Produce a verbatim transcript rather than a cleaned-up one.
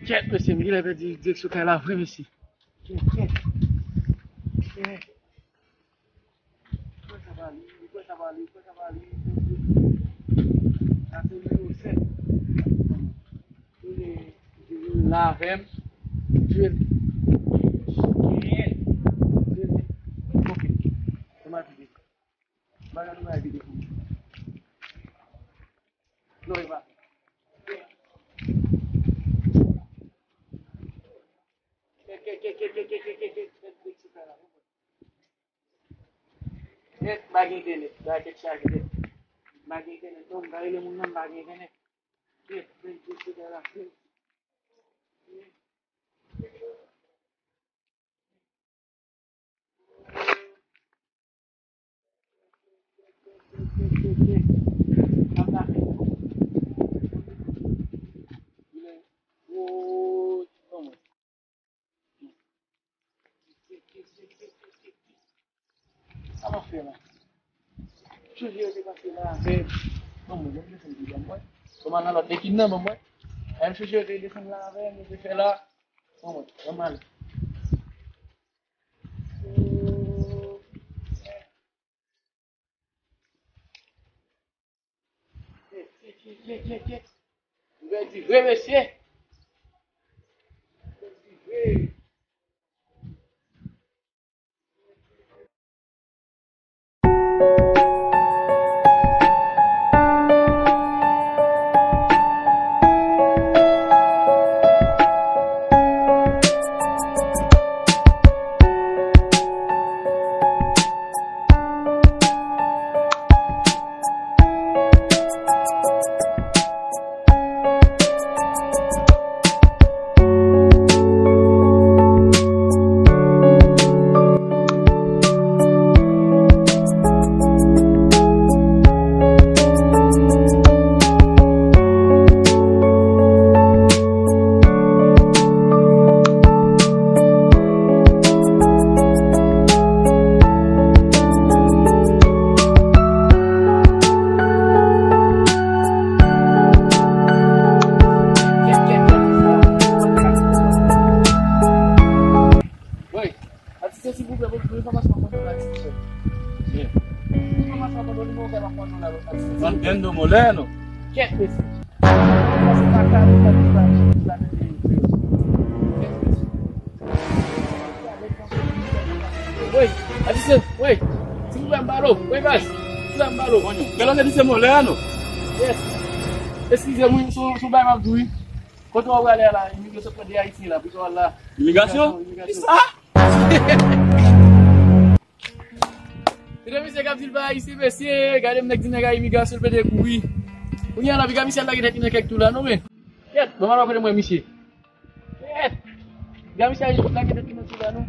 Kèt, mesye, m genlè pèdi direksyon kay la vre, mesye. Kèt, kèt. Kèt. Li kwè sa pa li, li kwè sa pa li, li kwè sa pa li. Sa se nimewo sèt. Li vin la avè m. Jwe l. Jwe l. Ok. Fè m al pide. M al gade yon bagay pide pou mwen. Non, e pa. Kèt, kèt, kèt. Nèt, m pa gen entènèt. Bagay tèt chaje nèt. M pa gen entènèt. Non, m pa rele moun nan, m pa gen entènèt. Nèt, nèt, nèt, nèt, nèt. Sa m ap fè la? Chonje yo te pase la avè m. Bon, mwen, mwen desann deja, mwen. Kòman nan lòt ekip nan, bon, mwen. Menm chonje yo te desann la avè m, yo te fè la. Bon, mwen, mwen mal. Nouvèl di vre, mesye. Nouvèl di vre. Woy, atis yo, silvouplè, pote nou enfòmasyon pou nou, atis yo. Enfòmasyon pou nou, nou, atis yo. San vendo moleno. Kèt, mesye. Pase pa ka, nou pa di pa, nou pa di pa. Kèt, mesye. Woy, atis yo, woy. Silvouplè, m ba lo. Woy, baz. Silvouplè, m ba lo. Koño, ¿qué es lo que dice Moleno? Yes. Eskize m, wi, se yon, se yon bagay m ap di w, wi. Kote w prale a la, imigrasyon pran de Ayisyen la, pou sa w al la. Imigrasyon? Imigrasyon. Kisa? Mesye, mesye k ap di l pa Ayisyen, mesye, gade m nèg di nèg a imigrasyon, l pete kouri. Kounye a la, piga misye al lage tèt li nan kèk tou la, non, men. Kèt, bon, m al wè kote m wè misye. Kèt. Piga misye al lage tèt li nan tou la, non.